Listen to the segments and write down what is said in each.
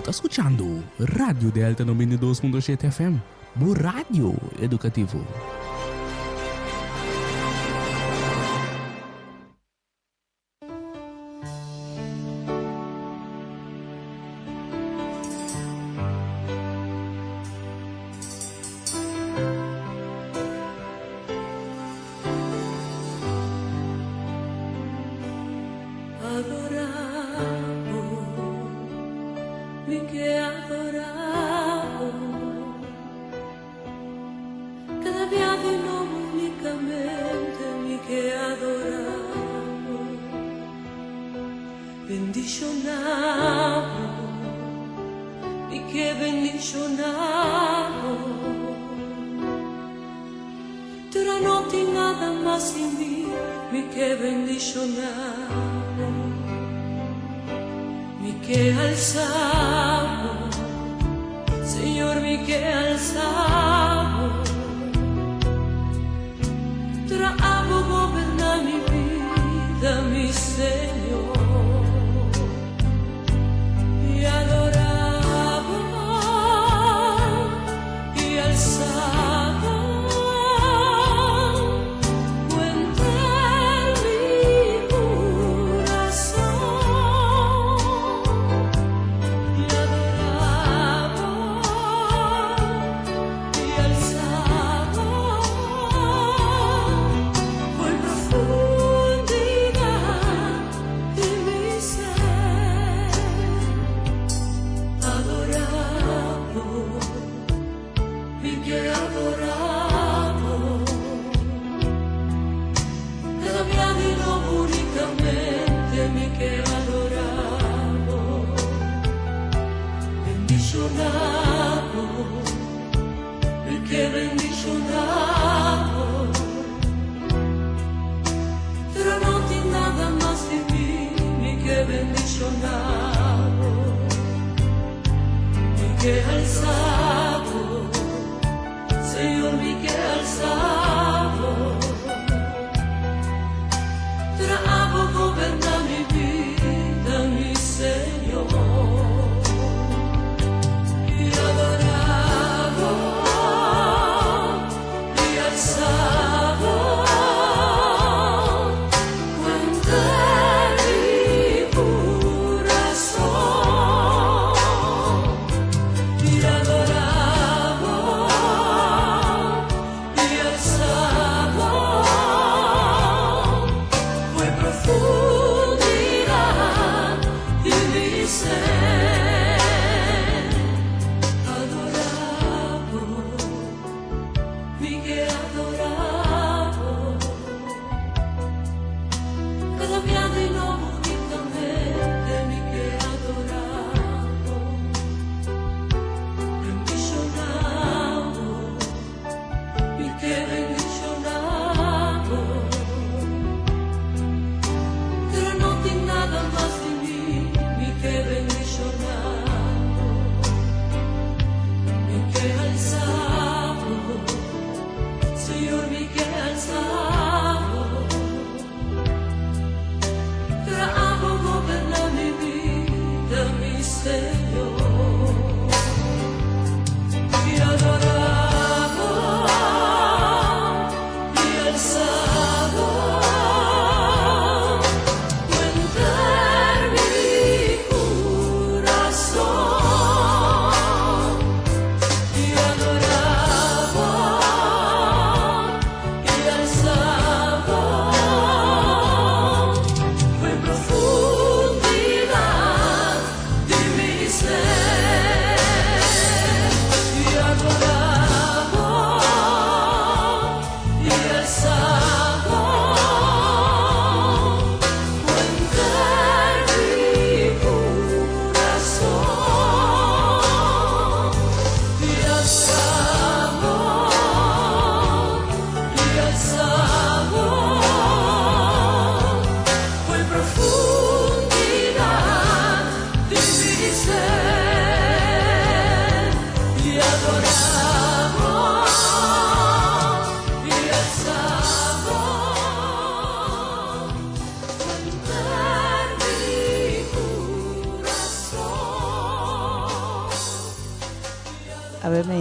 ta skuchando Radio Delta 92.7 FM, bo radio edukativo.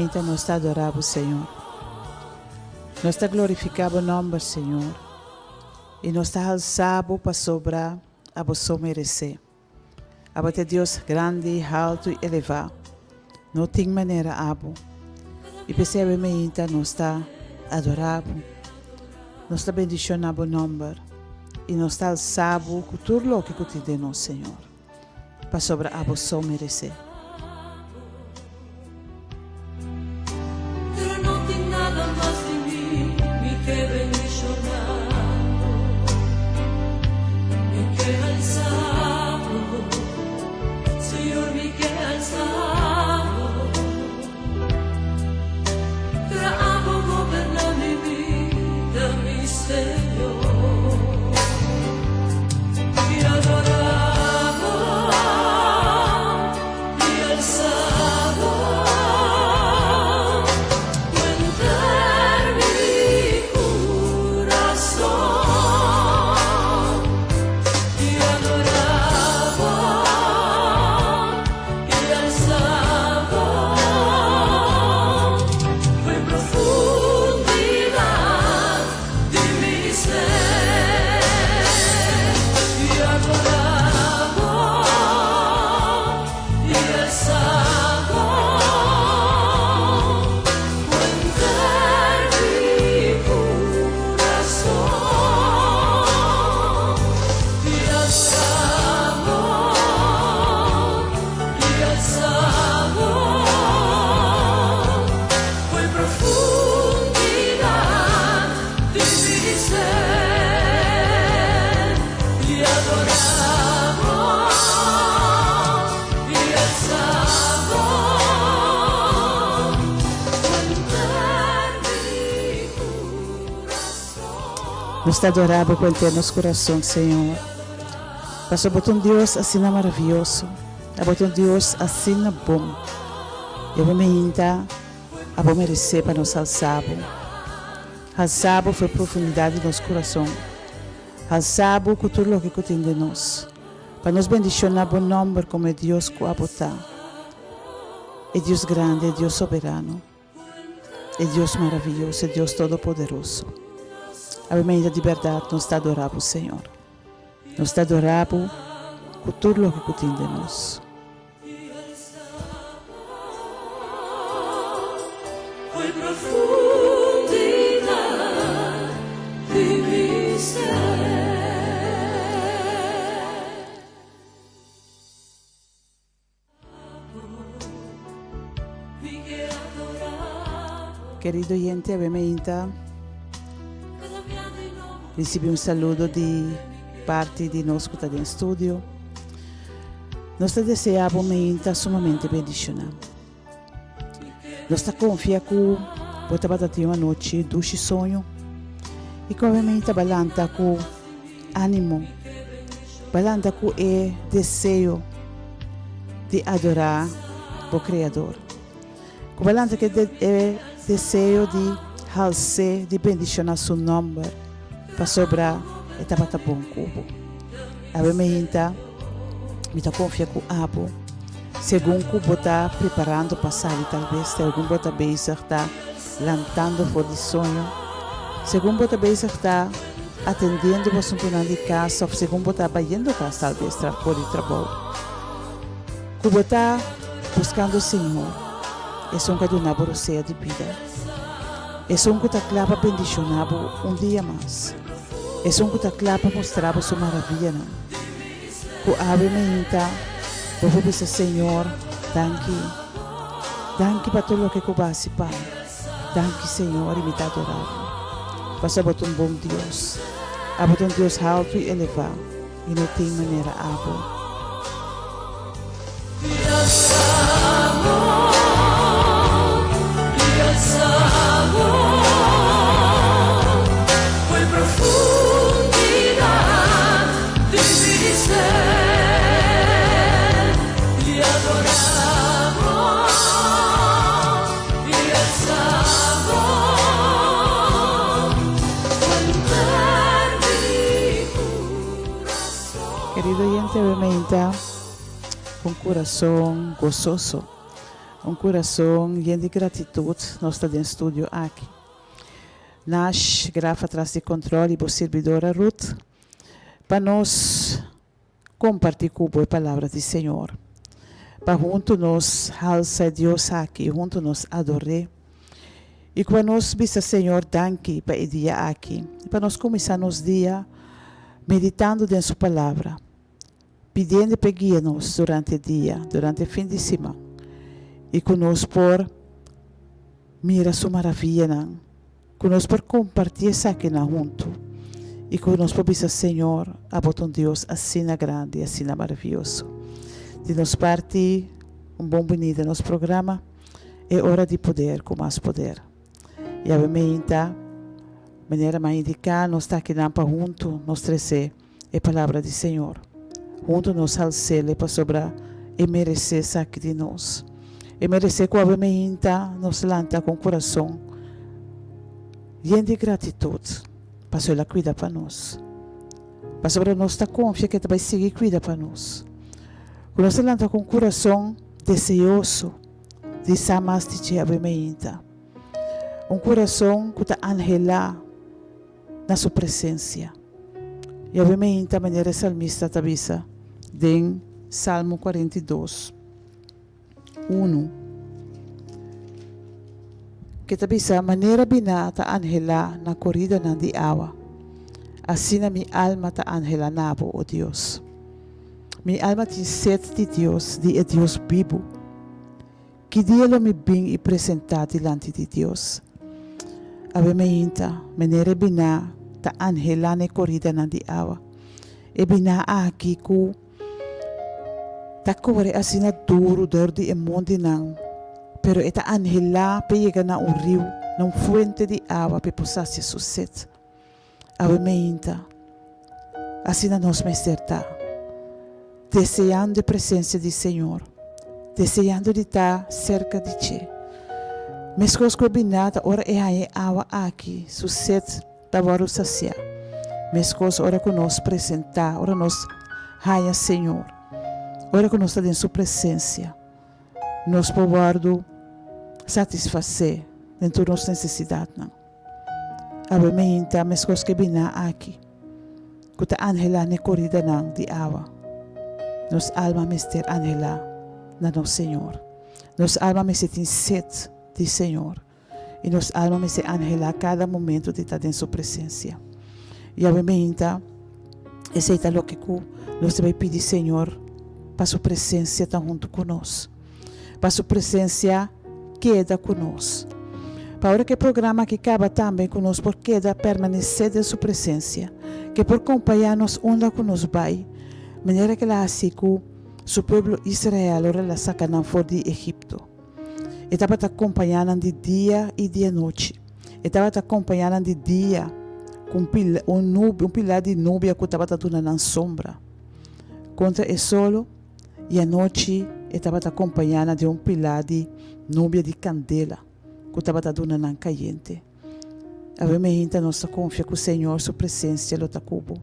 meinta nos ta adorá Bo, Señor. Nos ta glorifiká Bo nòmber, Señor, i nos ta halsá Bo pasobra Abo so meresé. Abo ta e Dios grandi, haltu i elevá. No tin manera Abo. I p'esei awe meinta nos ta adorá Bo. Nos ta bendishoná Bo nòmber i nos ta halsá Bo ku tur loke ku tin den nos, Señor, pasobra Abo so meresé. Pero no tin nada mas di mi, mi ke bendishoná bo, mi ke alsa bo, Señor mi ke alsa bo. Pero abo goberná mi bida, mi Señor. Mi adorá bo. Nos ta adorá Bo ku henter nos kurason, Señor, pasobra Bo ta un Dios asina maravioso, Abo ta un Dios asina bon, i Abo meinta Abo meresé pa nos alsá Bo. Alsá Bo for profundidat di nos kurason. Alsá Bo ku tur loke ku tin den nos. Pa nos bendishoná bo nòmber komo e Dios ku abo ta, e Dios grandi, e Dios soberano, e Dios maravioso, e Dios todopoderoso. Awe mainta di bèrdat nos ta adorá bo, Señor. Nos ta adorá bo ku tur loke ku tin den nos. Kerido oyente, awe mainta risibi un saludo di parti di nos ku ta den studio. Nos ta deseá bo meinta sumamente bendishoná. Nos ta konfia ku bo tabata tin un anochi dushi soño i ku awe meinta bo a lanta ku ánimo, bo a lanta ku e deseo di adorá bo Kreador. Ku bo a lanta ku e deseo di hals'é, di bendishoná su nòmber pasobra e tabata bon ku bo. Awe meinta mi ta konfia ku abo, segun ku bo ta preparando pa sali talbes, segun bo ta bezig ta lantando for di soño, segun bo ta bezig ta atendiendo bo asuntunan di kas òf segun bo ta bayendo kas talbes for di trabou, ku bo ta buskando Señor, esun ku a duna bo rosea di bida, esun ku ta kla pa bendishoná bo un dia mas. Esun ku ta kla pa mustra bo su maravianan. Ku awe meinta bo por bisa Señor, danki. Danki pa tur loke ku bo a hasi pa mi. Danki Señor i mi ta adora bo. Pasobra bo ta un bon Dios. Abo ta un Dios haltu i elevá i no tin manera abo. Querido oyente, awe meinta. Ku un kurason gososo. Un kurason yen di gratitut nos ta den studio aki. Nash, Grafa tras di control y bo sirbidora Ruth pa nos comparti cu bo e palabra di Señor. Pa hunto nos halsa e Dios aki y hunto nos ador'é. Y cu nos bisa Señor danki pa e dia aki y pa nos cuminsa nos dia meditando den su palabra. Pidiendo p'e guia nos durante e dia, durante e fin di siman, i ku nos por mira su maravianan, ku nos por kompartí esakinan huntu, i ku nos por bisa, Señor, abo ta un Dios asina grandi, asina maravioso. Di nos parti, un bon binida na nos programa, E Ora di Poder ku Mas Poder. Yawe meinta, manera mi a indiká, nos ta akinan pa huntu nos trese e palabra di Señor. Huntu nos hals'El pasobra E meresé esaki di nos. E meresé ku awe meinta nos lanta ku un kurason yen di gratitut pasobra El a kuida pa nos. Pasobra nos ta konfia ku E ta bai sigui kuida pa nos. Ku nos ta lanta ku un kurason deseoso di sa mas di dje awe meinta. Un kurason ku ta anhelá. na su presencia. Yahweh meinta manera e salmista ta bisa den Salmo 42, 1, ke ta bisa, Manera biná ta anhelá na koridanan di awa, asina mi alma ta anhelá na bo, o Dios. Mi alma tin set di Dios, di e Dios bibu. Ki dia lo mi bin i presentá dilanti di Dios? Awe meinta, meneer e biná ta anhelá na e koridanan di awa. E biná aki ku ta kore asina duru dor di e mondinan, pero e ta anhelá p'e yega na un riu, na un fuente di awa p'e por sasia su set. Awe meinta, asina nos mester ta, deseando e presencia di Señor, deseando di ta cerca di dje. Mescos cu e biná ta ora e haña e awa aki, su sed ta wòrdu saciá. Mescos ora cu nos presentá, ora nos haña Señor, ora cu nos ta den su presencia, nos por wòrdu satisfacé den tur nos necesidadnan. Awe meinta meskos ke biná aki, ku ta anhelá n'e koridanan di awa. Nos alma mester anhelá na nos Señor. Nos alma mester tin set di Señor, i nos alma mester anhelá kada momento di ta den Su presensia. I awe meinta, esei ta loke ku nos ta bai pidi Señor pa Su presensia ta huntu ku nos. Pa Su presensia keda ku nos. Pa ora ku e programa aki kaba tambe ku nos por keda permanesé den Su presensia, ku e por kompañá nos unda ku nos bai, manera ku el a hasi ku Su pueblo Israel ora el a saka nan for di Egipto. E tabata kompañá nan di dia i di anochi. E tabata kompañá nan di dia ku un pila un nubia un pila di nubia ku tabata duna nan sombra kontra e solo. I anochi e tabata kompañá nan den un pilá di nubia di kandela ku tabata duna nan kayente. Awe meinta nos ta konfia ku Señor su presensia lo ta ku bo.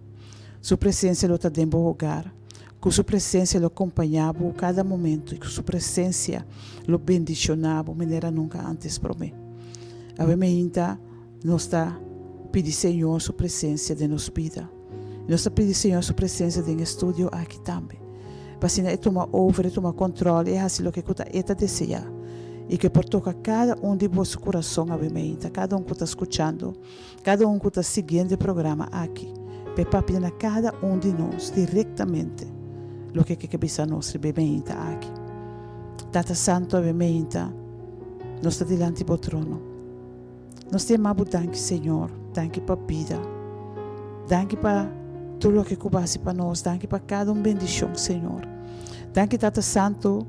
Su presensia lo ta den bo hogar. Ku su presensia lo kompañá bo kada momento i ku su presensia lo bendishoná bo manera nunka ántes promé. Awe meinta nos ta pidi Señor su presensia den nos bida. Nos ta pidi Señor su presencia den e studio aki tambe, pa asina e tuma over, e tuma control, e haci loke cu ta e ta desea, y cu e por toca cada un di boso curason awe meinta, cada un cu ta scuchando, cada un cu ta siguiendo e programa aki, pa e papia na cada un di nos directamente loke e ke bisa nos riba e meinta aki. Tata Santo, awe meinta nos ta dilanti bo trono. Nos ta yama bo danki Señor, danki pa bida, danki pa tur loke ku bo hasi pa nos, danki pa kada un bendishon Señor. Danki Tata Santu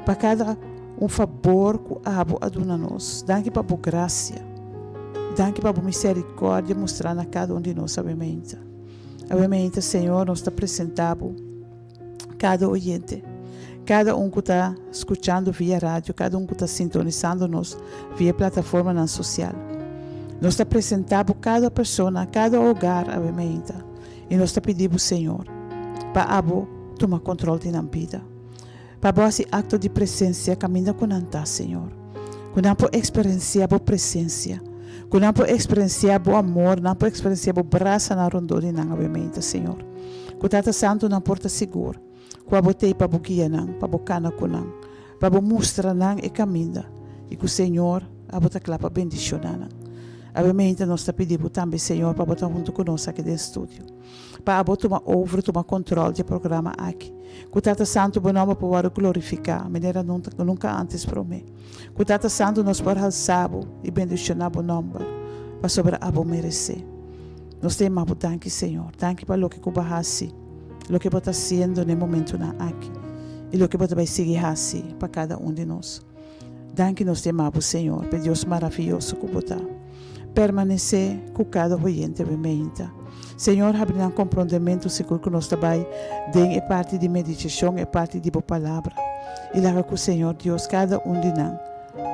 pa kada un fabor ku abo a duna nos, danki pa bo grasia, danki pa bo miserikòrdia mustrá na kada un di nos awe meinta. Awe meinta Señor nos ta presentá bo. Kada oyente, kada un ku ta skuchando via radio, kada un ku ta sintonisando nos via e plataformanan sosial. Nos ta presentá bo kada persona, kada hogar awe mainta i nos ta pidi bo Señor pa abo tuma kontrol di nan bida. Pa Bo hasi akto di presensia kaminda ku nan ta, Señor. Ku nan por eksperensiá Bo presensia. Ku nan por eksperensiá Bo amor, nan por eksperensiá Bo brasanan rondó di nan awe-meinta, Señor. Ku Tata Santu nan por ta sigur ku Abo t'ei pa Bo guia nan, pa Bo kana ku nan, pa Bo mustra nan e kaminda, i ku, Señor, Abo ta kla pa bendishoná nan. Awe-meinta nos ta pidi Bo tambe, Señor, pa Bo ta huntu ku nos aki den studio. Pa abo tuma over, tuma control dje programa aki. Cu Tata Santo bo nomber por worde glorifica, manera nunca antes prome. Cu Tata Santo nos por halsa bo y bendiciona bo nomber, pasobra abo merece. Nos ta yama bo danki Señor, danki pa loke cu bo a haci, loke bo ta haciendo n'e momentonan aki y loke bo ta bay sigui haci pa cada un di nos. Danki nos ta yama bo Señor, p'e Dios maraviyoso cu bo ta. Permanecé cu cada oyente bo meinta. Señor habri nan comprondementu sigur cu nos ta bay den e parti di meditacion, e parti di bo palabra. Y laga cu Señor Dios cada un di nan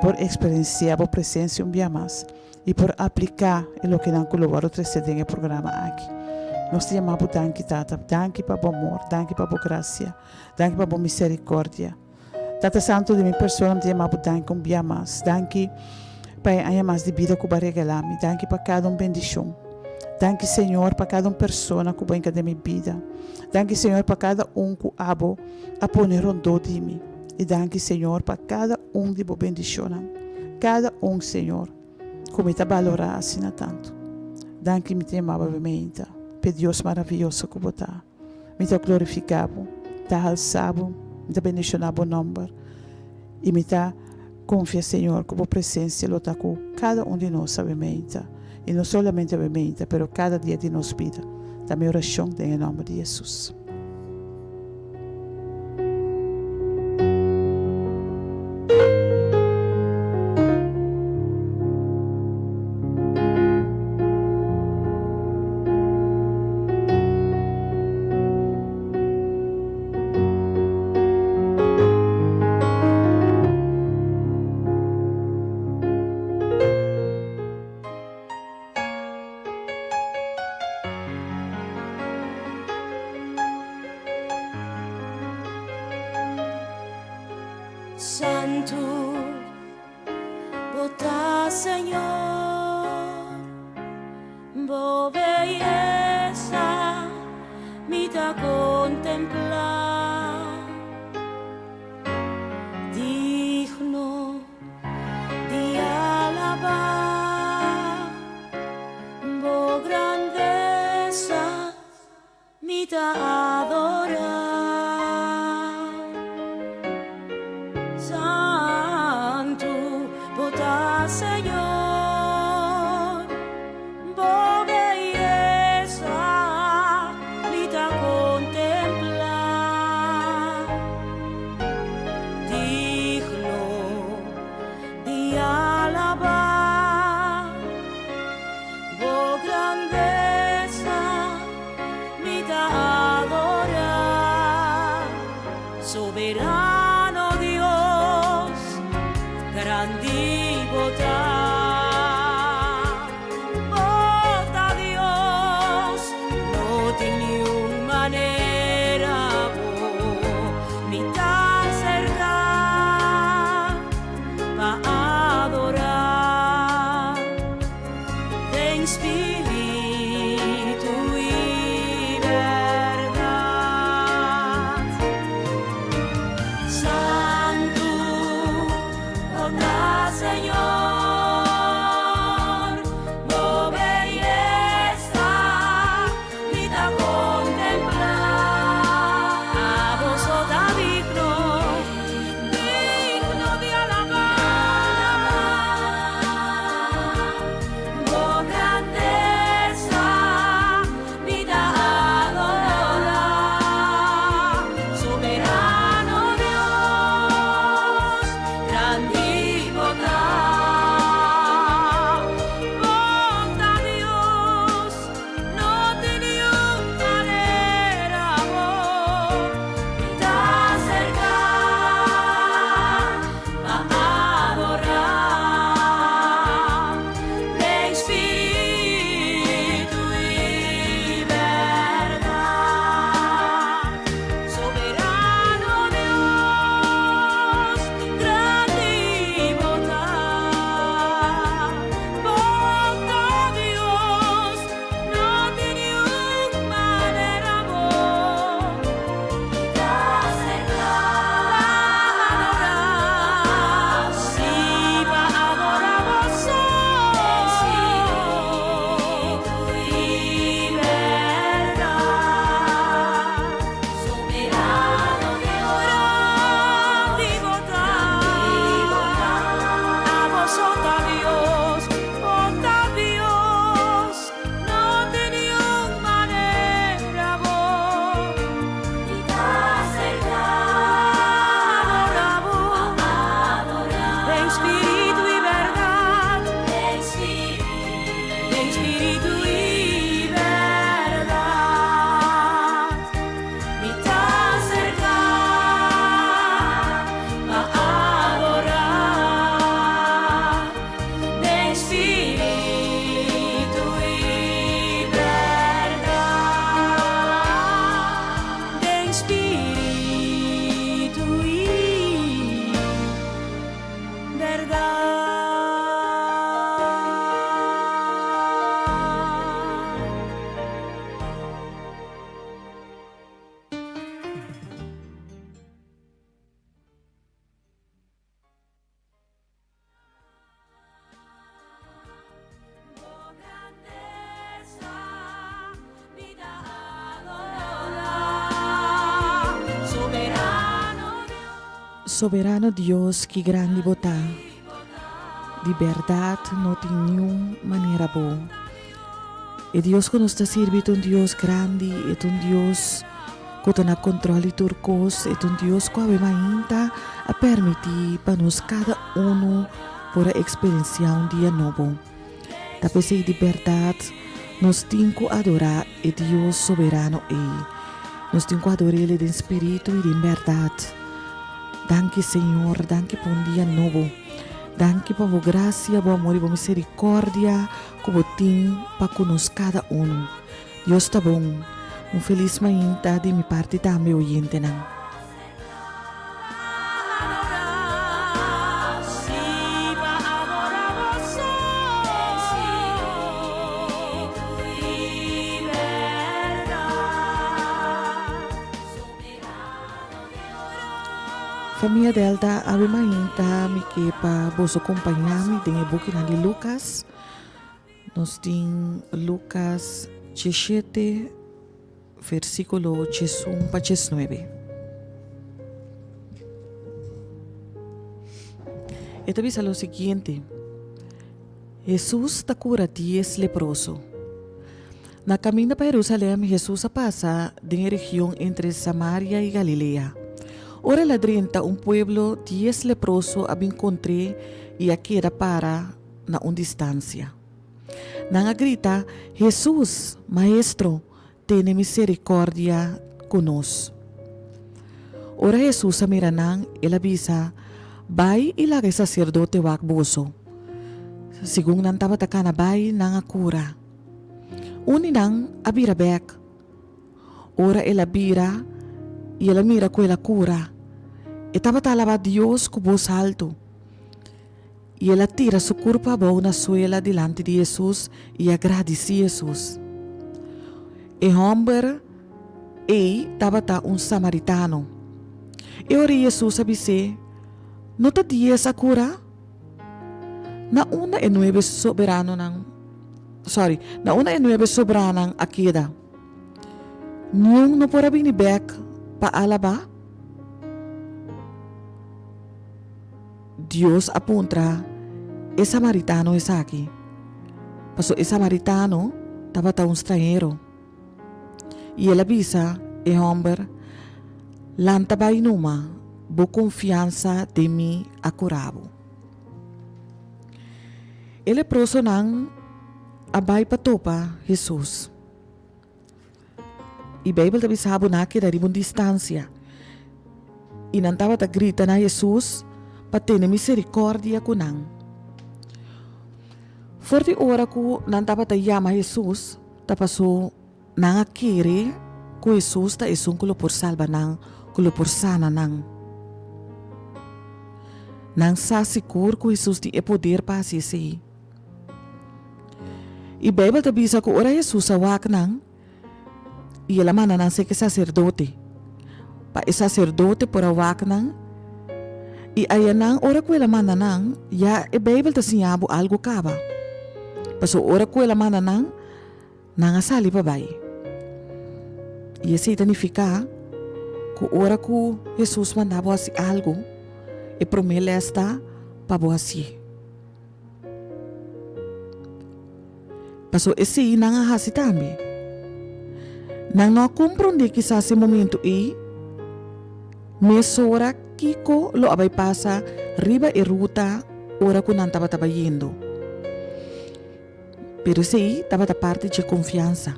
por experiencia bo presencia un bia mas y por aplica e lokenan cu lo worde trece den e programa aki. Nos ta yama bo danki Tata, danki pa bo amor, danki pa bo gracia, danki pa bo misericordia. Tata Santu di mi persona mi ta yama bo danki un bia mas. Danki pa e aña mas di bida ku bo a regala mi. Danki pa kada un bendishon. Danki Señor pa kada un persona ku bo a hinka den mi bida. Danki Señor pa kada un ku abo a pone rondó di mi. I danki Señor pa kada un di bo bendishonnan. Kada un Señor ku mi ta balorá asina tantu. Danki mi ta yama bo awe p'e Dios maraviyoso ku bo ta. Mi ta glorifiká bo, ta halsá bo, mi ta bendishoná bo nòmber i mi ta konfia, Señor, ku bo presensia lo ta ku kada un di nos awe meinta, i no solamente awe meinta, pero kada dia di nos bida. Ta mi orashon den e nòmber di Hesus. Santu bo ta Señor, bo beyesa mi ta contemplá, digno di alabá, bo grandesa Mi ta adorá. Santu bo ta Señor, bo beyesa mi ta contemplá. Digno di alabá. Bo grandesa mi ta adorá, Soberano Dios, grandi bo ta. Bo ta Dios, no tin niun manera bo mi ta aserká pa adorá. Den spiritu i bèrdat. Santu bo ta Señor, bo beyesa mi ta kontemplá. Abo so ta digno, digno di alabá. Bo grandesa. Den spiritu i bèrdat mi ta serká pa adorá. Den spiritu i bèrdat, den spiritu i bèrdat. Soberano Dios ki grandi bo ta, di bèrdat no tin niun manera bo. E Dios ku nos ta sirbi ta un Dios grandi, e ta un Dios ku ta na kontròl di tur kos, e ta un Dios ku awe mainta a pèrmití pa nos kada unu por a eksperensiá un dia nobo. Ta p'esei di bèrdat nos tin ku adorá e Dios soberano ei. Nos tin ku ador'El den spiritu i den bèrdat. Danki, Señor, danki pa un dia nobo. Danki pa bo grasia, bo amor i bo miserikòrdia ku bo tin pa ku nos kada unu. Dios ta bon. Un felis mainta di mi parti tambe, oyentenan. Famia Delta, awe mainta mi ke pa boso kompañá mi den e bukinan di Lukas. Nos tin Lukas 17. Versíkulo 11 pa 19. E ta bisa lo siguiente, Hesus ta kura dies leproso. Na kaminda pa Herusalèm, Hesus a pasa den e region entre Samaria i Galilea. Ora el a drenta un pueblo, dies leproso a bin kontr'é i a keda para na un distansia. Nan a grita, Hesus, Maestro, tene miserikòrdia ku nos. Ora Hesus a mira nan, el a bisa, Bai i laga e saserdote wak boso. Segun nan tabata kana bai, nan a kura. Un di nan a bira bèk. Ora el a bira i el a mira ku el a kura, e tabata alabá Dios ku bos haltu. I el a tira su kurpa abou na suela dilanti di Hesus i a gradisí Hesus. E hòmber ei tabata un samaritano. E ora ei Hesus a bis'é, No ta dies a kura? Na unda e nuebe soberanonan, sòri, na unda e nuebe sobranan a keda? Niun no por a bini bèk pa alabá? Dios a puntra e samaritano esaki, paso e samaritano tabata un strañero. I el a bisa e hòmber, Lanta bai numa, bo konfiansa den mi a kura bo. E leprosonan a bai pa topa Hesus. I Beibel ta bisa bo nan a keda riba un distansia i nan tabata grita na Hesus pa tene miserikòrdia ku nan. For di ora ku nan tabata yama Hesus, ta pasó nan a kere ku Hesus ta esun ku lo por salba nan, ku lo por sana nan. Nan sa sigur ku Hesus tin e poder pa hasi esei. I Beibel ta bisa ku ora Hesus a wak nan, i el a manda nan serka e saserdote, pa e saserdote por a wak nan, i ayanan ora ku el a manda nan, ya e Beibel ta siña bo algu kaba. Pasobra ora ku el a manda nan, nan a sali pa bai. I esei ta nifiká ku ora ku Hesus manda bo hasi algu, e promé lès ta pa bo hasié. Paso esei nan a hasi tambe. Nan no a komprondé kisas e momentu ei mesora kiko lo a bai pasa riba e ruta ora ku nan tabata bayendo. Pero esei tabata parti dje konfiansa,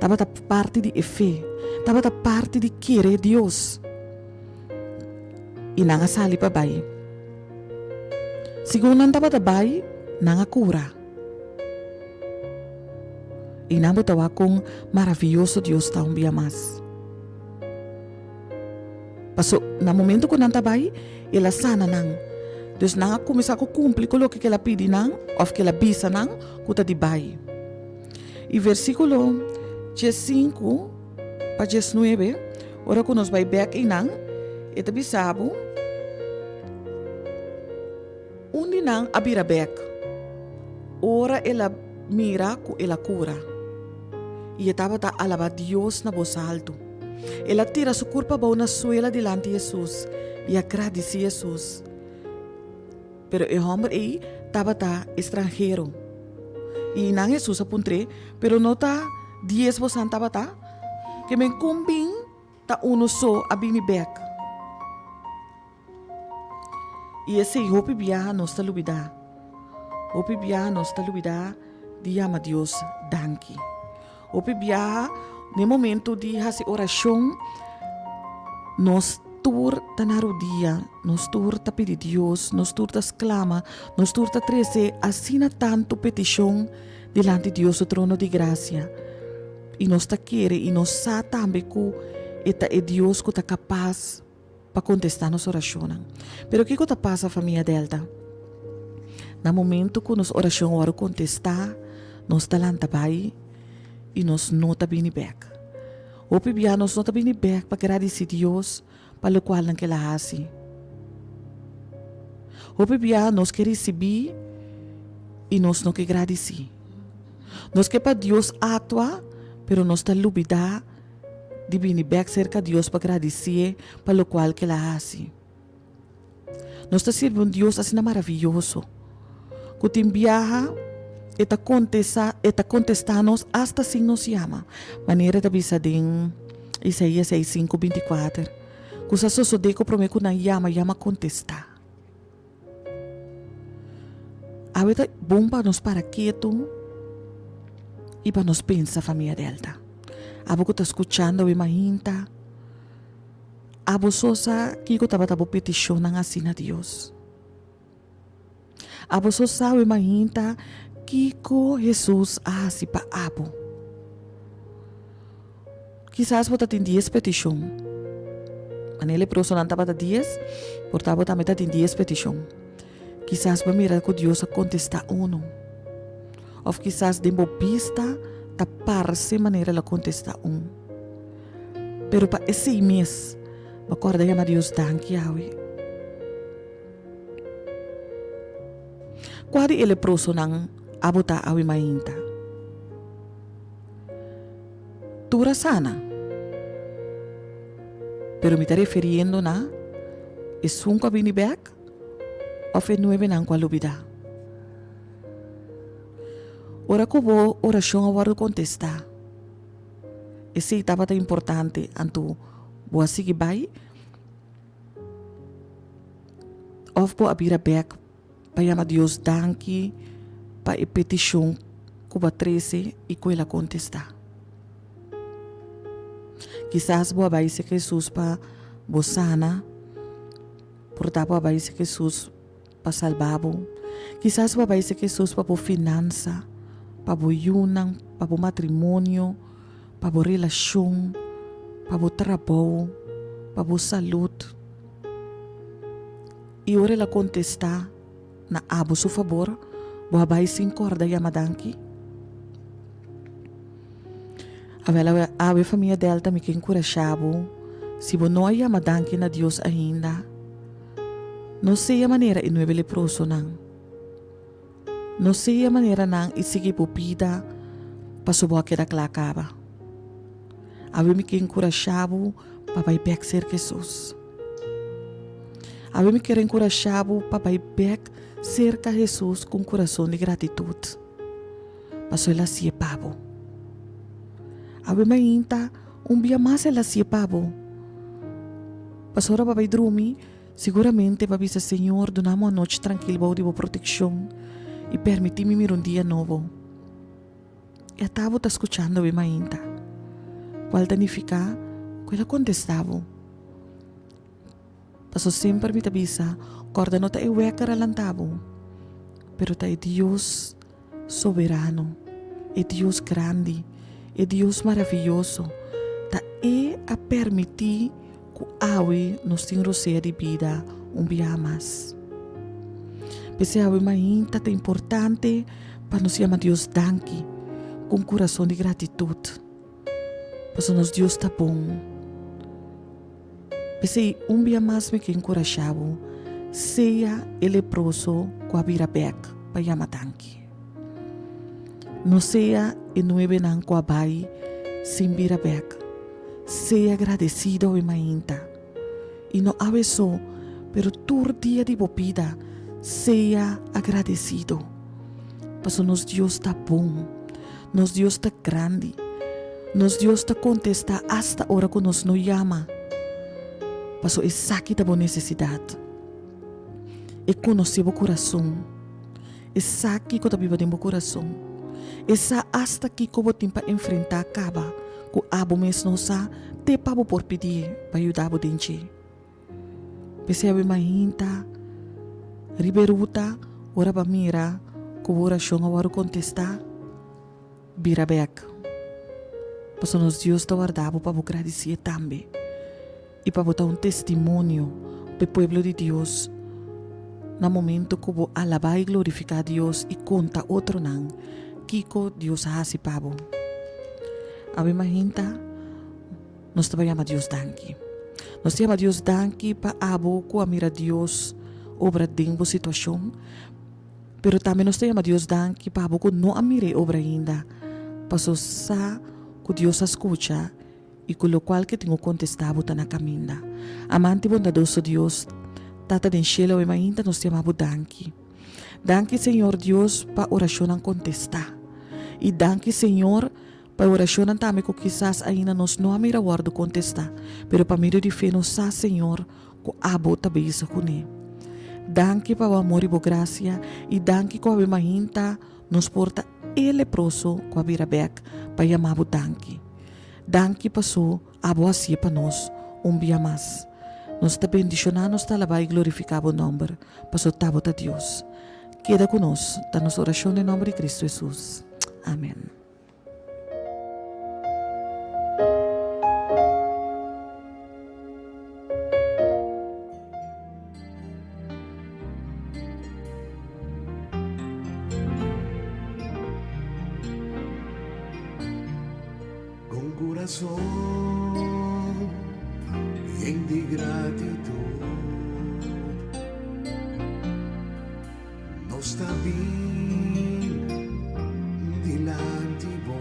tabata parti di e fe, tabata parti di kere Dios. I nan a sali pa bai. Segun nan tabata bai, nan a kura. I nan bo ta wak kon maravioso Dios ta un bia mas. Paso na momento ku nan ta bai, el a sana nan. Dus nan a kuminsá ku kumpli ku loke ku el a pidi nan òf ku el a bisa nan ku ta di bai. I versíkulo diesinku pa diesnuebe, ora ku nos bai bèk einan, e ta bisa bo, Un di nan a bira bèk ora el a mira ku el a kura, i e tabata alabá Dios na bos altu. El a tira su kurpa abou na suela dilanti Hesus i a gradisí Hesus. Pero e hòmber ei tabata estranhero. I nan Hesus a puntr'é, Pero no ta dies bosan tabata? Ke men kon bin ta unu so a bini bèk? I esei hopi biaha nos ta lubidá. Hopi biaha nos ta lubidá di yama Dios danki. Hopi biaha n'e momento di hasi orashon nos tur ta na rudia, nos tur ta pidi Dios, nos tur ta sklama, nos tur ta trese asina tantu petishon dilanti Dios su trono di grasia. I nos ta kere i nos sa tambe ku e ta e Dios ku ta kapas pa kontestá nos orashonnan. Pero kiko ta pasa, famia Delta? Na momento ku nos orashon wòrdu kontestá, nos ta lanta bai i nos no ta bini bèk. Hopi bia nos no ta bini bèk pa gradisí Dios pa lokualnan ku el a hasi. Hopi bia nos ke risibí i nos no ke gradisí. Nos ke pa Dios aktua, pero nos ta lubidá di bini bek serka Dios pa gradisié pa lokual ku el a hasi. Nos ta sirbi un Dios asina maravioso ku tin biaha e ta kontestá e ta kontestá nos asta sin nos yama, manera e ta bisa den Isaías seis sinku binti kuater, ku sa sosodé ku promé ku nan yama, yama kontestá. Awe ta bon pa nos para ketu i pa nos pensa, famia Delta. Abo ku ta skuchando awe mainta, abo so sa kiko tabata bo petishonnan hasi na Dios. Abo so sa awe mainta kiko Hesus a hasi pa abo. Kisas bo ta tin dies petishon. Manera e leprosonan tabata dies, por ta bo tambe ta tin dies petishon. Kisas bo a mira ku Dios a kontestá unu. Òf kisas den bo bista ta parse manera el a kontestá un. Pero pa esei mes, bo a kòrda yama Dios danki awe. Kua di e leprosonan abo ta awe mainta? Tur a sana. Pero mi ta referiendo na esun ku a bini bek òf e nuebenan ku a lubidá. Ora ku bo orashon a wòrdu kontestá, esei tabata importante, anto bo a sigui bai òf bo a bira bek Pa yama Dios danki pa e petishon ku bo a trese i ku el a kontestá. Kisas bo a bai serka Hesus pa bo sana, por ta bo a bai serka Hesus pa salba bo. Kisas bo a bai serka Hesus pa bo finansa, pa bo yunan, pa bo matrimonio, pa bo relashon, pa bo trabou, pa bo salud. I ora el a kontestá na abo su fabor, bo a bai sin kòrda yama danki? Awel, awe, awe famia Delta mi ke enkurashá bo, si bo no a yama danki na Dios ainda, no sea manera e nuebe leprosonan. No sea manera nan i sigui bo bida paso bo a keda kla kaba. Awe mi ke enkurashá bo pa bai bèk serka Hesus. Awe mi kier enkurashá bo pa bai bèk serka Hesus ku un kurason di gratitut, pasobra el a hasié pa bo. Awe mainta un bia mas el a hasié pa bo, pasobra ora bo a bai drumi, siguramente bo a bisa, Señor, duna mi un anochi trankil bou di bo protekshon i permití mi mira un dia nobo. E ata bo ta skuchando bo mainta, kual ta nifiká ku el a kontestá bo. Paso semper mi ta bisa, kòrda no ta e wèker a lanta bo, pero ta e Dios soberano, e Dios grandi, e Dios maravioso, ta E a permití ku awe nos tin rosea di bida un biaha mas. P'esei awe mainta ta importante pa nos yama Dios danki ku un kurason di gratitut, pasobra nos Dios ta bon. P'esei un bia mas mi ke enkurashá bo, sea e leproso ku a bira bèk pa yama danki. No sea e nuebenan ku a bai sin bira bèk. Sea gradesido awe mainta. I no awe so, pero tur dia di bo bida, sea agradesido. Pasobra nos Dios ta bon. Nos Dios ta grandi. Nos Dios ta kontestá asta ora ku nos no yama. Paso esaki ta bo nesesidat. E konosé bo kurason. E sa kiko ta biba den bo kurason. E sa asta kiko bo tin pa enfrentá kaba ku abo mes no sa te pa bo por pidié pa yuda bo den dje. P'esei awe mainta riba e ruta ora bo a mira ku bo orashon a wòrdu kontestá, bira bèk. Pasobra nos Dios ta warda bo pa bo gradisié tambe i pa bo ta un testimonio pa e pueblo di Dios na momento ku bo alabá i glorifiká Dios i konta otronan kiko Dios a hasi pa bo. Awe mainta. Nos ta bai yama Dios danki. Nos ta yama Dios danki pa abo ku a mira Dios obra den bo situashon, pero tambe nos ta yama Dios danki pa abo ku no a mira e obra ainda, paso sa ku Dios a skucha i ku lokual ke tin ku kontestá bo ta na kaminda. Amante bondadoso Dios, Tata den shelu awe mainta nos ta yama bo danki. Danki Señor Dios pa orashonnan kontestá. I danki Señor Pa e orashonnan tambe ku kisas ainda nos no a mira wòrdu kontestá, pero pa medio di fe nos sa, Señor, ku Abo ta bezig kuné. Danki pa Bo amor i Bo grasia, i danki ku awe mainta nos por ta e leproso ku a bira bèk pa yama Bo danki. Danki paso Abo hasié pa nos un bia mas. Nos ta bendishoná, nos ta alabá i glorifiká Bo nòmber, paso t'Abo ta Dios. Keda ku nos, ta nos orashon den nòmber di Kristu Hesus. Amen. Con corazón yen di gratitud Nos ta bin dilanti bo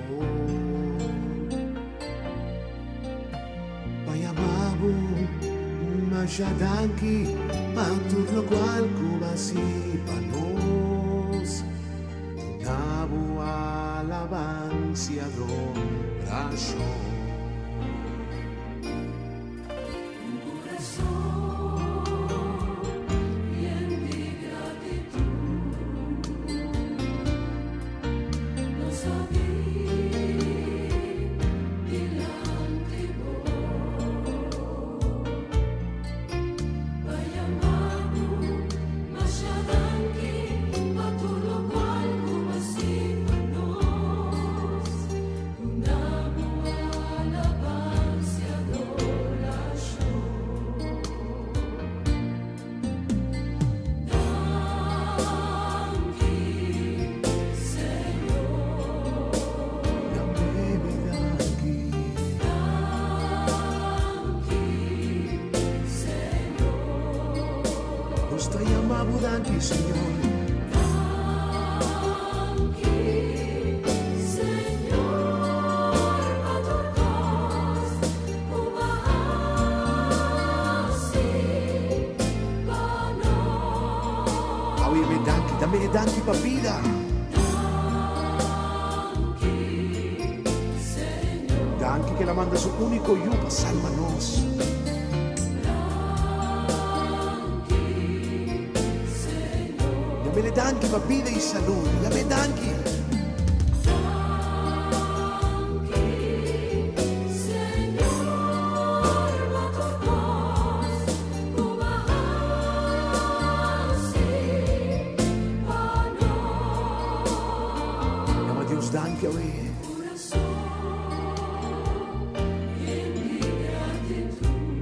Pa yama bo masha danki pa tur lokual ku bo a hasi pa nos. Duna bo alabansia adorashon. Nos ta yama bo danki, Señor. Awe yam'e danki, dame e danki pa bida. Danki ku el a manda su úniko Yu pa salba nos. Yam'e danki pa bida i salud. Yam'e danki. awe.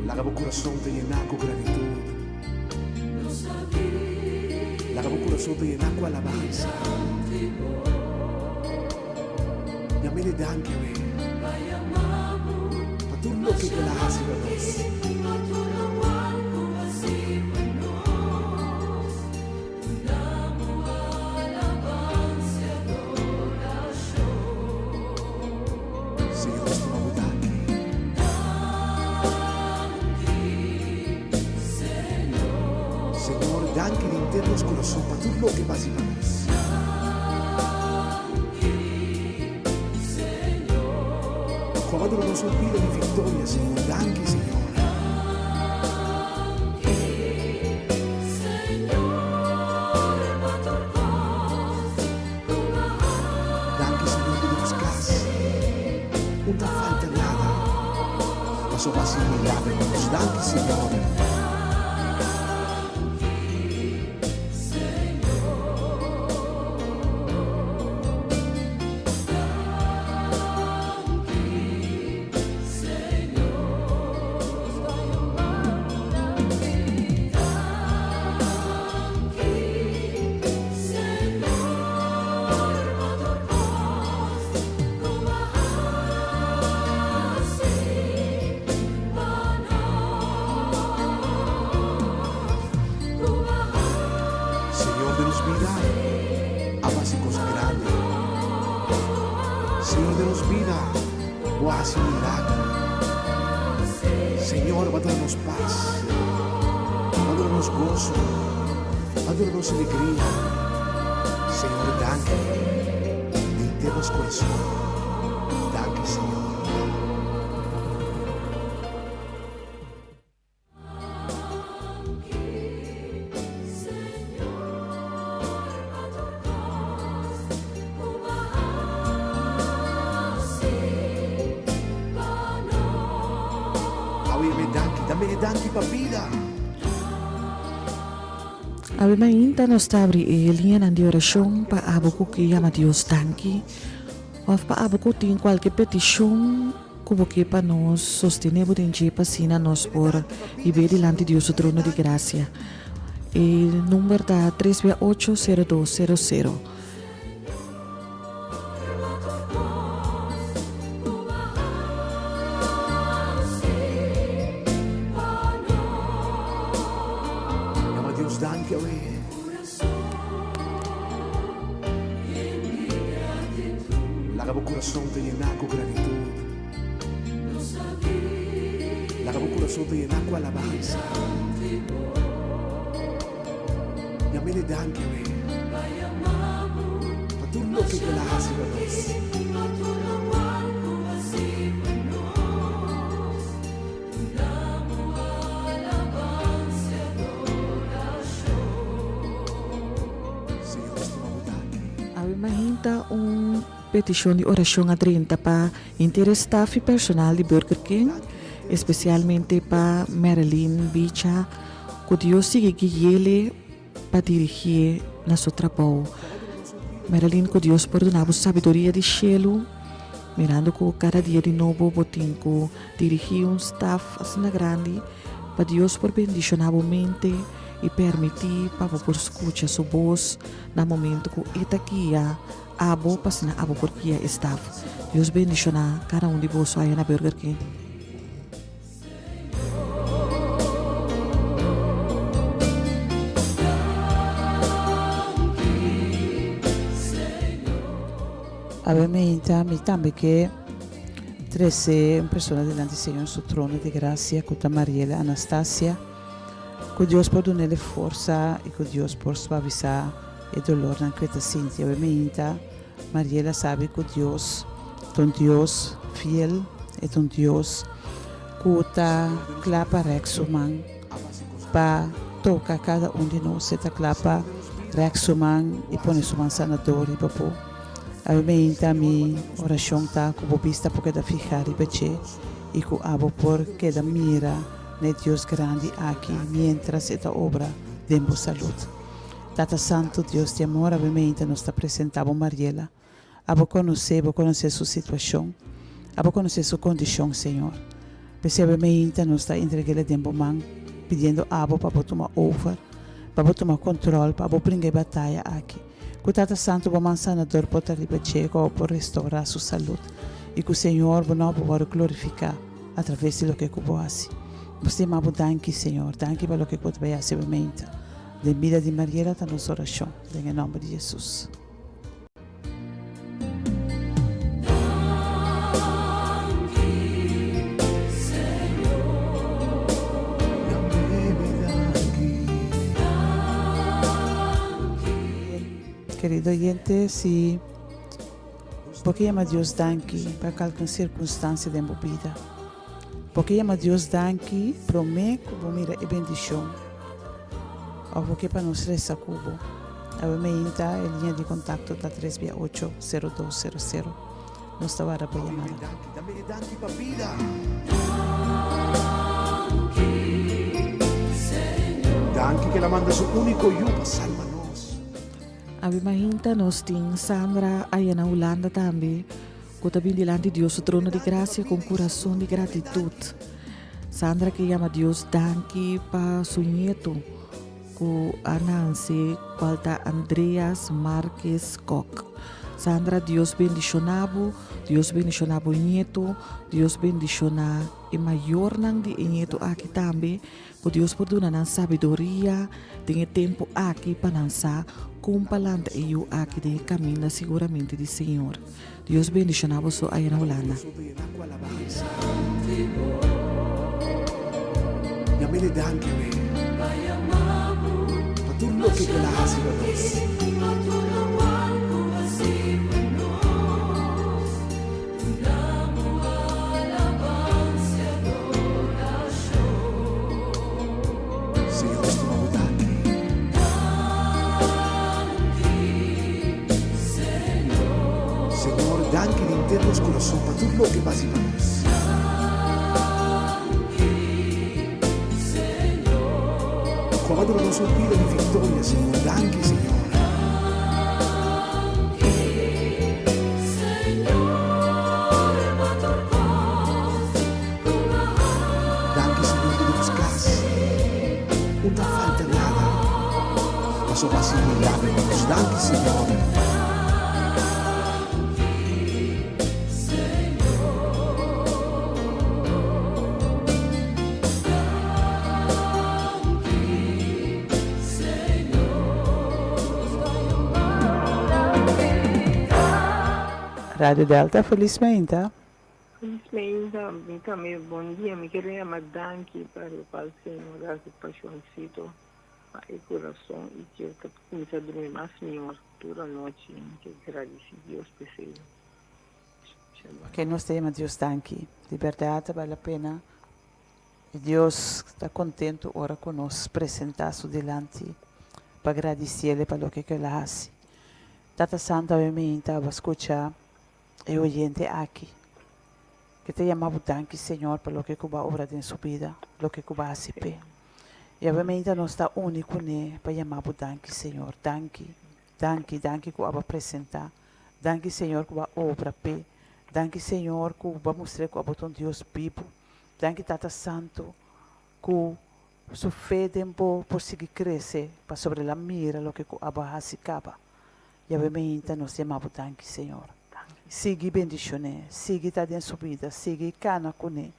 Laga bo kurason ta yená ku gratitut. Laga bo kurason ta yená ku alabansa. Yam'é danki awe pa tur loke ku el a hasi pa nos. Señor stima bo danki. Señor danki di henter nos kurason pa tur loke bo a hasi pa nos. Ku a duna nos un bida di viktoria Señor danki Señor. Danki Señor ku den nos kas un ta falta nada pasobra bo a hasi un milagro pa nos. Danki Señor. Señor den nos bida a hasi cos grandi. Señor den nos bida bo a hasi milagro. Señor bo a duna nos pas, bo a duna nos goso, bo a duna nos alegria. Señor danki di henter nos corazon. Danki Señor. Awe me danki, dame e danki pa bida. Awe mainta nos ta abri e liñanan di orashon pa abo ku ke yama Dios danki òf pa abo ku tin kualke petishon Ku bo ke pa nos sostené bo den dje pa asina nos por hib'é dilanti Dios su trono di grasia. E number ta tres bia ocho sero dos sero sero. Yama Dios danki awe. Laga bo kurason ta yená ku gratitut. Laga bo kurason ta yená ku alabansa. Yam'é di danki awe pa tur loke ku el a hasi pa nos. Señor stima bo danki. Awe mahinta un peticion di oracion a drenta pa henter e staff y personal di Burger King, especialmente pa Marilyn Bicha, cu Dios sigui guiele pa dirigie na su trabou. Marilyn, cu Dios por duna bo sabiduria di cielo, mirando cu cada dia di nobo bo tin cu dirigi un staff asina grandi, pa Dios por bendiciona bo mente y permiti pa bo por scucha su bos na momento cu e ta guia abo pa asina abo por guia e staff. Dios bendiciona cada un di boso aya na Burger King. Awe meinta mi tambe ke trese un persona dilanti Señor su trono di gracia cu ta Mariela Anastasia, cu Dios por dunele forsa y cu Dios por suavisa e dolornan cu e ta sinti. Awe meinta Mariela sabi cu Dios ta un Dios fiel, e ta un Dios cu ta cla pa rek su man pa toca cada un di nos, e ta cla pa rek su man y pone su man sanador riba bo. Awe meinta mi oracion ta cu bo bista por keda fiha riba dje y cu abo por keda mira na e Dios grandi aki mientras e ta obra den bo salud. Tata Santo, Dios di amor, awe meinta nos ta presenta bo Mariela. Abo konosé, Bo konosé su situashon. Abo konosé su kondishon, Señor. P'esei awe meinta nos ta entreg'el den Bo man, pidiendo Abo pa Bo tuma over, pa Bo tuma kontròl, pa Bo bringa e bataya aki. Ku Tata Santu Bo man sanador por ta riba dje, ku Abo por restourá su salud, i ku Señor Bo nòmber wòrdu glorifiká atraves di loke ku Bo hasi. Nos ta yama Bo danki, Señor. Danki pa loke ku Bo ta bai hasi awe meinta den bida di Mariela ta nos orashon, den e nòmber di Jesus. Kerido oyente, si bo ke yama Dios danki pa kalken sirkunstansia den bo bida, bo ke yama Dios danki promé ku bo mira e bendishon òf bo ke pa nos resa ku bo, Awe meinta e liña di kontakto ta tres bia ocho, sero dos, sero sero. Nos ta warda bo yamada. Danki ke el a manda su úniko Yu pa salba nos. Awe mainta nos tin Sandra aya na Hulanda tambe ku ta bin dilanti Dios su trono di grasia ku un kurason di gratitut. Sandra ke yama Dios danki pa su nieto. Ku a nanse kual ta Andreas Marques Kok. Sandra Dios bendishona bo, Dios bendishona bo ñeto, Dios bendishona e mayornan di e ñeto aki tambe, ku Dios por duna nan sabiduria den e tempu aki pa nan sa kon pa lanta e yu aki den e kaminda siguramente di Señor. Dios bendishona boso aya na Hulanda. Yam'e danki awe pa tur loke ku el a hasi pa nos. Señor stima bo danki. Señor danki di henter nos kurason pa tur loke bo hasi pa nos. Ku a duna nos un bida di viktoria Señor danki Señor. Danki Señor ku den nos kas un ta falta nada pasobra bo hasi milagro pa nos. Danki Señor. Radio Delta, Felizmente. Feliz meinta, mi tambe bon dia, mi kere yama danki pa locual Señor a haci pa Juancito, pa e curason y ke ta cuminsa drumi mas mihor tur anochi, mi ke gradici Dios p'esey. Ke nos ta yama Dios danki, di berdad ta bal la pena y Dios ta contento ora cu nos presenta su dilanti pa gradiciele pa loke cu el a haci. Tata Santo awe meinta abo a scucha E oyente aki ke ta yama bo danki Señor pa loke ku bo a obra den su bida, loke ku bo a hasi p'e. I awe nos ta uni kuné pa yama bo danki Señor. Danki, danki, danki ku abo a presentá. Danki Señor ku bo a obra p'e. Danki Señor ku bo a mustr'é ku abo ta un Dios bibu. Danki Tata Santu ku su fe den bo por sigui krese pasobra el a mira loke ku abo a hasi kaba. Yahweh meinta nos yama bo danki Señor. Sigui bendicion'é, sigui ta den su bida, sigui cana cuné,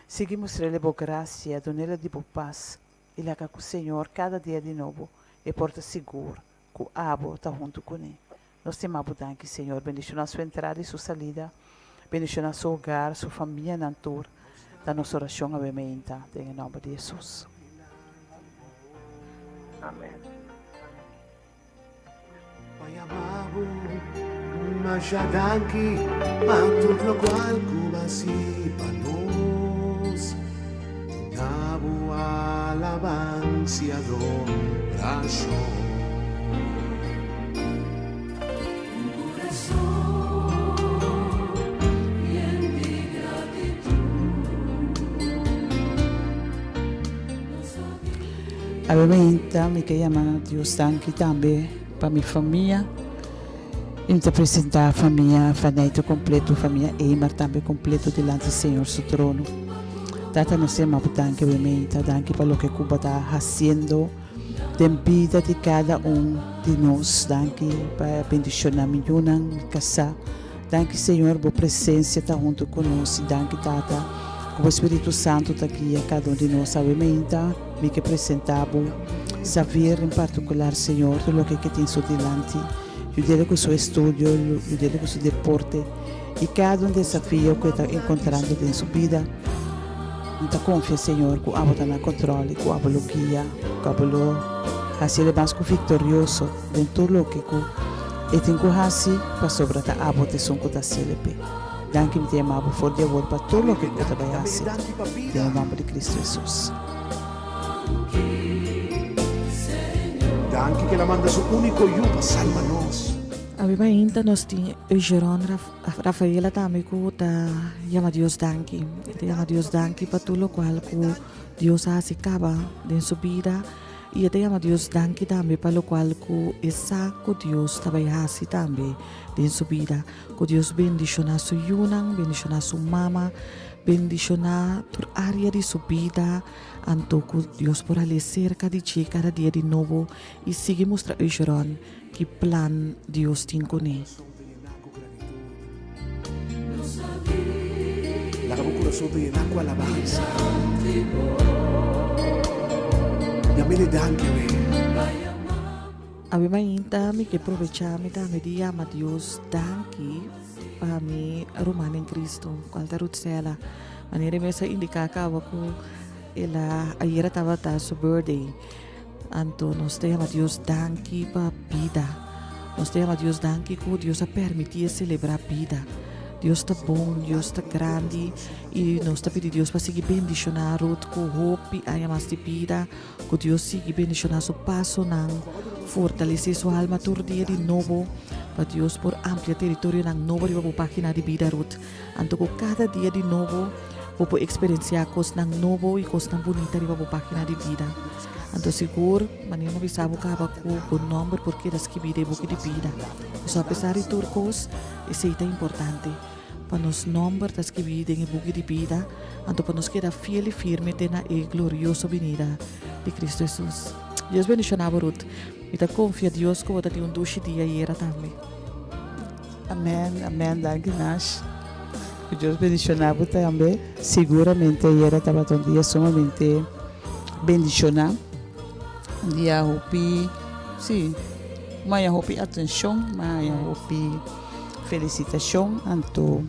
sigui mustr'ele bo gracia, dun'ele di bo paz y laga cu Señor cada dia di nobo e por ta sigur cu abo ta hunto cuné. Nos yama bo danki Señor, bendiciona su entrada y su salida, bendiciona su hogar, su famianan tur, ta nos oracion awe meinta den e nomber di Jesus. Amen. Pa yama bo masha danki pa tur lokual ku bo hasi pa nos. Duna bo alabansia adorashon. Awe mainta mi ke yama Dios danki tambe pa mi famia. I mi ta presentá famia Faneyto kompleto, famia Eymar tambe kompleto dilanti Señor su trono. Tata nos ta yama bo danki awe meinta, danki pa loke ku bo ta hasiendo den bida di kada un di nos. Danki pa bendishoná mi yunan, mi kasá. Danki Señor bo presencia ta hunto cu nos y danki Tata cu bo Spiritu Santo ta guia cada un di nos awe meinta mi ke presenta bo Xavier en particular Señor tur loke ke tin su dilanti yudele cu su estudio yudele cu su deporte y cada un desafio cu e ta encontrando den su bida mi ta confia Señor cu abo ta na control y cu abo lo guia cu abo lo haciele mas cu victorioso. Den tur loke ku e tin ku hasi, pasobra ta abo ta esun ku ta hasiel p'e. Danki mi ta yama bo for di awor pa tur loke ku bo ta bai hasi. Den e nòmber di Kristu Hesus. Danki ku el a manda su úniko Yu pa salba nos. Awe mainta nos tin Eugeron Rafaela tambe ku ta yama Dios danki. E ta yama Dios danki pa tur lokual ku Dios a hasi kaba den su bida. I e ta yama Dios danki tambe pa lokual ku e sa ku Dios ta bai hasi tambe den su bida. Ku Dios bendishoná su yunan, bendishoná su mama, bendishoná tur área di su bida, anto ku Dios por hal'é serka di dje kada dia di nobo i sigui mustra Eugeron ki plan Dios tin kuné. Laga bo kurason ta yená ku alabansa. Yam'é danki awe. Awe mainta mi ke probechá mi tambe di yama Dios danki pa mi ruman den Cristo, kual ta Ruthsela. Manera e mes a indiká kaba ku el a ayera tabata su birthday. Anto nos ta yama Dios danki pa bida. Nos ta yama Dios danki ku Dios a permití e selebrá bida. Dios ta bon, Dios ta grandi i nos ta pidi Dios pa sigui bendishoná Ruth ku hopi aña mas di bida, ku Dios sigui bendishoná su pasonan, fortalesé su alma tur dia di nobo, pa Dios por amplia teritorionan nobo riba bo página di bida, Ruth. Anto ku kada dia di nobo bo por eksperensiá kosnan nobo i kosnan bunita riba bo página di bida. Anto sigur, manera mi a bisa bo kaba ku bo nòmber por keda skibí den e buki di bida. Pasobra apesar di tur kos, esei ta importante, pa nos nòmber ta skibí den e buki di bida, anto pa nos keda fiel i firme te na e glorioso binida di Kristu Hesus. Dios bendishoná bo, Ruth. Mi ta konfia Dios ku bo ta tin un dushi dia ayera tambe. Amen amen danki Nash ku Dios bendiciona bo tambe siguramente ayera tabata un dia sumamente bendiciona un dia hopi si mi haya hopi atencion mi haya hopi felicitacion anto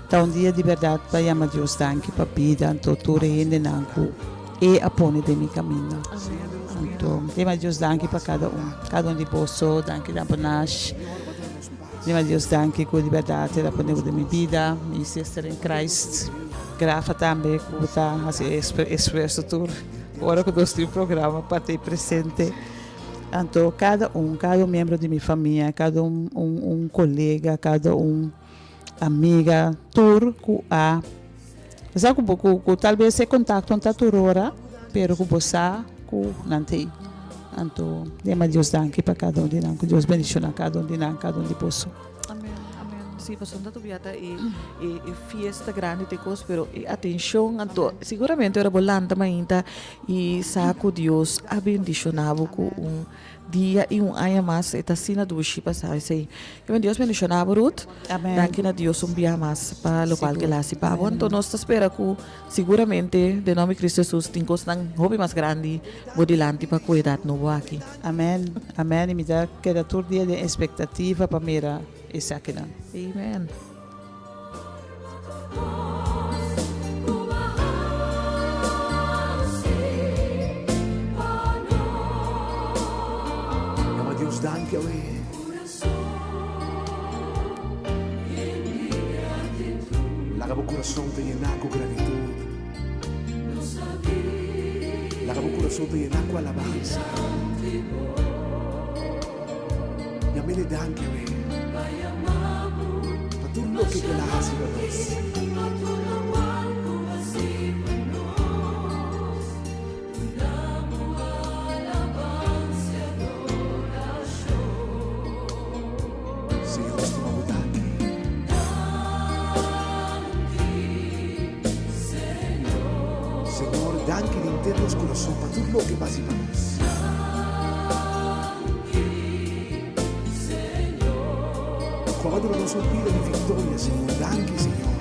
ta un dia di berdad pa yama Dios danki pa bida anto tur e hendenan ku e a pone den mi caminda anto yama Dios danki pa cada un cada un di boso danki na bo Nash. Dima Dios danki ku di bèrdat el a pone bo den mi bida, mi sister in Christ. Grafa tambe ku bo ta hasi e esfuerso tur ora ku nos tin programa pa ta presente. Anto kada un, kada un miembro di mi famia, kada un un kolega, kada un amiga, tur ku a sa ku bo ku tal bes e kontakto no ta tur ora, pero ku bo sa ku nan ta ei. Anto dema Dios danki pa kada un di nan, ku Dios bendishona kada un di nan, kada un di boso. Amen, amen. Si, pasobra ta tobia ta e e fiesta grandi te kos, pero e atenshon anto siguramente ora bo lanta mainta i sa ku Dios a bendishona bo ku un Dia i un aña mas e ta asina dushi pa sa esei. Kimen Dios bendiciona bo Ruth. Amen. Danki na Dios un bia mas pa locual Sigur. ke el hasi pa bo. Amen. Anto nos ta spera ku siguramente den nomber di Cristo Jesus tin kosnan hopi mas grandi bo dilanti pa ku edat nobo aki. Amen amen i mi ta keda tur dia den expectativa pa mira esakinan. Amen. Yama Dios danki awe. Laga bo kurason ta yená ku gratitut. Laga bo kurason ta yená ku alabansa. Yam'é danki awe. Pa tur loke ku el a hasi pa nos. danki di henter nos kurason pa tur loke bo a hasi pa nos. Ku a duna nos un bida di viktoria, Señor. Danki, Señor.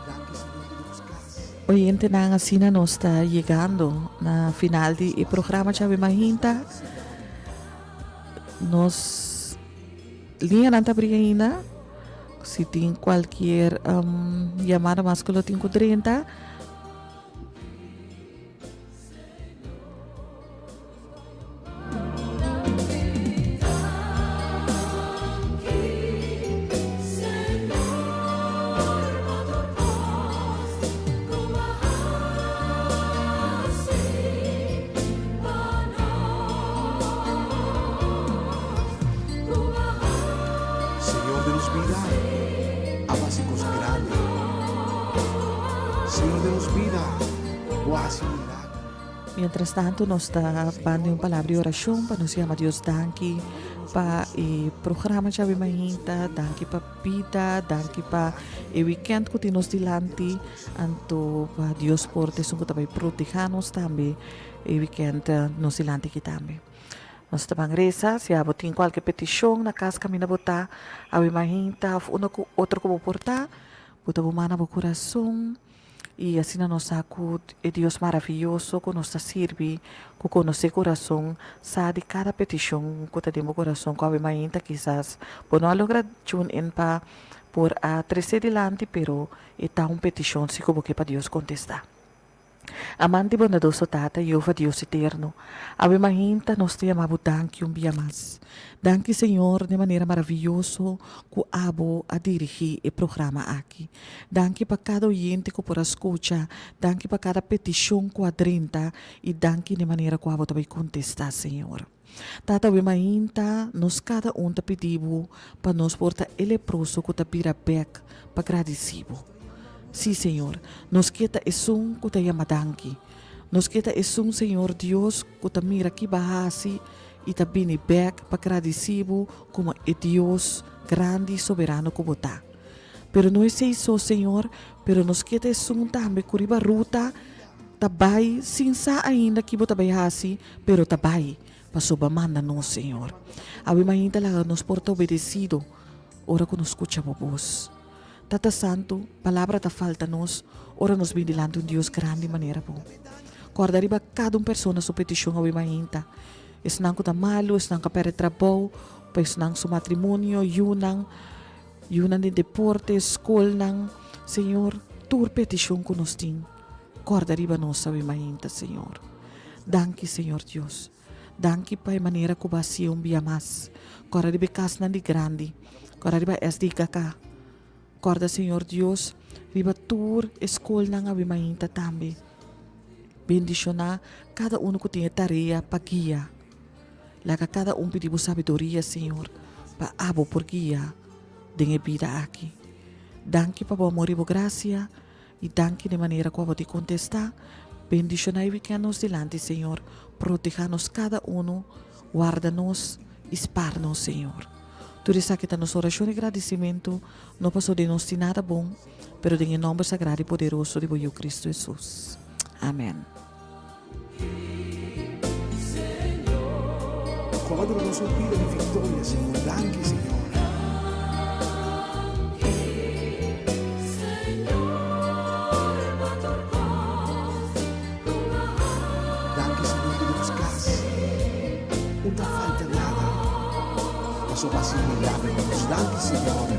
Danki, Señor, ku nos kas. Oyentenan asina nos ta yegando na final di e programa Djawe Mahinta. Nos liñanan ta abrí ainda. Si tin cualkier yamada mas cu lo tin cu drenta. Señor den nos bida a basi cos grandi. Señor den nos bida bo a haci milagro. Mientras tanto nos ta banda un palabra di oracion pa nos yama Dios danki pa e programa Djawe Mainta, danki pa bida, danki pa e weekend cu tin nos dilanti, anto pa Dios por ta esun cu ta bay proteha nos tambe e weekend nos dilanti aki tambe. Nos ta ban reza, si abo tin cualke peticion na cas caminda bo ta awe mainta of uno cu otro cu bo por ta, bo ta bo manda bo curason. I asina nos sa ku e Dios maravioso ku nos ta sirbi, ku konosé kurason, sa di kada petishon ku ta den bo kurason ku awe mainta kisas bo no a logra tune in pa por a tresé dilanti, pero e ta un petishon si ku bo ke pa Dios kontestá. Amante bondadoso Tata, Jehová Dios eterno, awe mainta nos ta yama bo danki un bia mas. Danki Señor den manera maravioso ku abo a dirigí e programa aki. Danki pa kada oyente ku por a skucha, danki pa kada petishon ku a drenta i danki n'e manera ku abo ta bai kontestá, Señor. Tata awe mainta nos kada un ta pidi bo pa nos por ta e leproso ku ta bira bèk pa gradisí bo. Sí, Señor, nos ke ta esun ku ta yama danki. Nos ke ta esun, Señor Dios, ku ta mira ki bo a hasi i ta bini bèk pa gradisí bo komo e Dios grandi i soberano ku bo ta. Pero no esei so, Señor, pero nos ke ta esun tambe ku riba ruta ta bai sin sa ainda ki bo ta bai hasi, pero ta bai, pasobra manda nos, Señor. Awe mainta laga nos por ta obedesido ora ku nos skucha bo bos. Tata Santu, palabra ta falta nos ora nos bin dilanti un Dios grandi manera bo. Kòrda riba kada un persona su petishon awe mainta, esnan ku ta malu, esnan ku a pèrdè trabou, pa esnan su matrimonio, yunan, Yunan den deporte, skolnan, Señor, tur petishon ku nos tin, kòrda riba nos awe mainta, Señor. Danki, Señor Dios. Danki pa e manera ku bo a hasié un bia mas. Kòrda riba e kasnan di grandi. Kòrda riba SDKK. Kòrda, Señor Dios, riba tur e skolnan awe mainta tambe. Bendishoná kada unu ku tin e tarea pa guia. Laga kada un pidi bo sabiduria, Señor, pa abo por guia den e bida aki. Danki pa bo amor i bo grasia, i danki den manera ku abo di kontestá. Bendishoná e wikènt nos dilanti, Señor. Protehá nos kada unu, warda nos i spar nos, Señor. Tur esaki ta nos orashon i gradisimentu, no pasobra den nos tin nada bon, pero den e nòmber sagrado i poderoso di bo Yu Kristu Hesus. Amèn. Cu a duna nos un bida di victoria, Señor. Danki, Señor. Danki, Señor, cu den nos cas un ta falta nada, pasobra bo a haci milagro pa nos. Danki, Señor.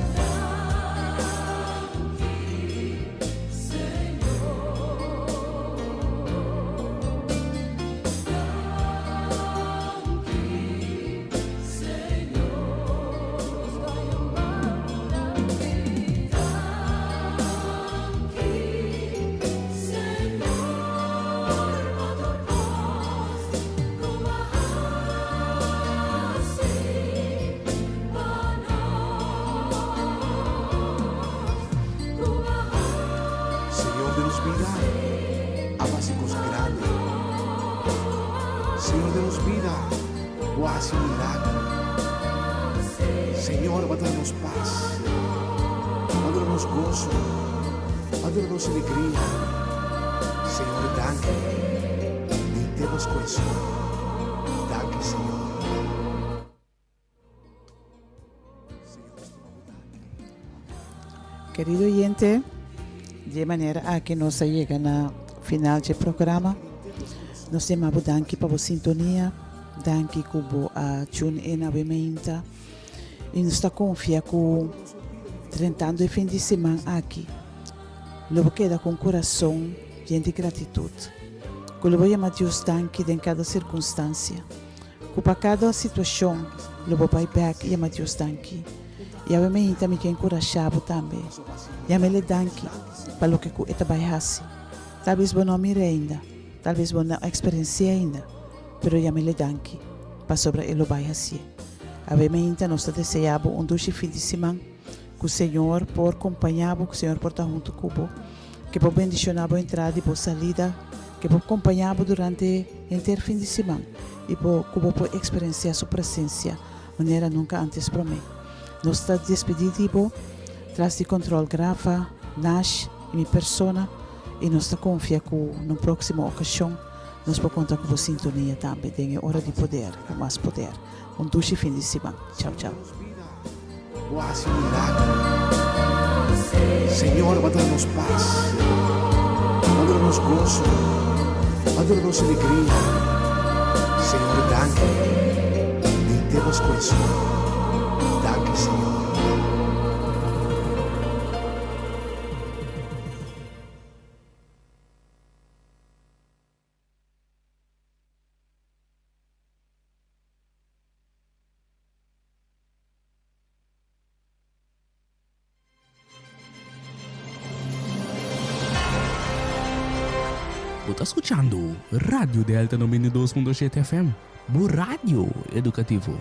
Señor den nos bida a basi cos grandi. Señor den nos bida bo a haci milagro. Señor, bo a duna nos pas, bo a duna nos goso, bo a duna nos alegria. Señor, danki di henter nos kurason. Danki, Señor. Señor, nos ta bo danki. Kerido oyente, di e manera aki nos a yega na final dje programa. Nos ta yama bo danki pa bo sintonia. Danki ku bo a tune in awe meinta y nos ta confia ku drentando e fin di siman aki lo bo keda ku un kurason yen di gratitud, ku lo bo yama Dios danki den kada sirkunstansia, ku pa kada situashon lo bo bai bek yama Dios danki. Y awe meinta mi ke enkurashá bo tambe, yam'El e danki pa loke ku e ta bai hasi. Talbes bo no a mira ainda, talbes bo no a eksperensi'é ainda. Pero yam'e danki, pasobra e lo bai hacié. Awe meinta nos ta desea bo un dushi fin di siman, cu Señor por compaña bo, cu Señor por ta hunto cu bo, cu e por bendiciona bo entrada y bo salida, cu e por compaña bo durante henter fin di siman y bo cu bo por experiencia su presencia manera nunca antes prome. Nos ta despedi di bo tras di control Grafa, Nash y mi persona y nos ta confia cu na un proximo ocasion Nos por konta ku bo sintonia tambe den e ora di poder ku mas poder. Un dushi fin di siman. Chau chau. Bo a hasi milagro. Señor, bo a duna nos pas. Bo a duna nos goso. Bo a duna nos alegria. Señor, danki di henter nos kurason. Danki, Señor. Bo ta skuchando Radio Delta 92.7 FM, bo radio edukativo.